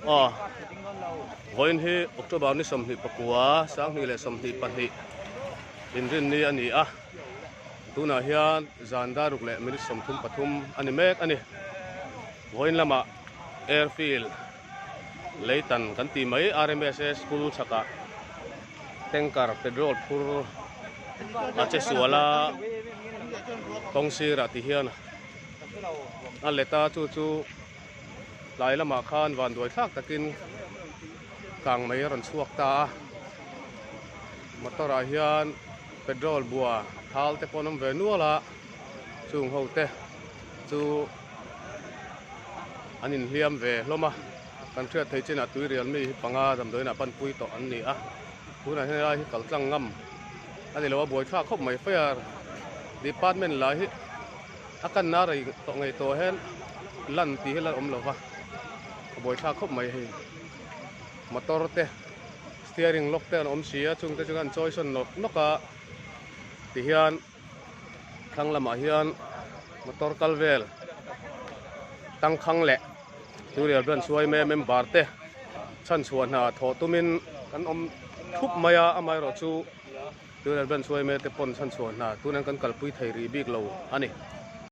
Aw vawiin hi October ni 29 2022 inrinni a ni a tunah hian zan dar ruk leh minute 33 a ni mek a ni vawiin lamah airfield leitan kan tih mai RMSA school chhakah tanker petrol phur a che sual a kawng sirah ti hian a let a chu chu tlai lamah khan vanduai thlak takin kang mai a rawn chhuak ta a motor ah hian petrol bua thal te pawh an awm ve nual a chung ho te chu an inhliam ve hlawm a kan hriat theih chinah tuirial mi hi panga damdawiin ah panpui tawh an ni a tunah hian helai hi kal tlang ngam a ni lo a buaithlak khawp mai fire department lah hi a kanna rei tawh ngei tawh hian lan tih hi la awm lo va a buaithlak khawp mai hei motor te steering lock te an awm si a chung te chu an chawi sawn nawk nawk a tihian thlang lamah hian motor kal vel tangkhang leh tuirial branch yma member te chhanchhuah hna thawh tumin kan awm thup mai a amaherawhchu tuirial branch yma te pawn chhanchhuah hna tunah hian kan kalpui thei rih bik lo a ni.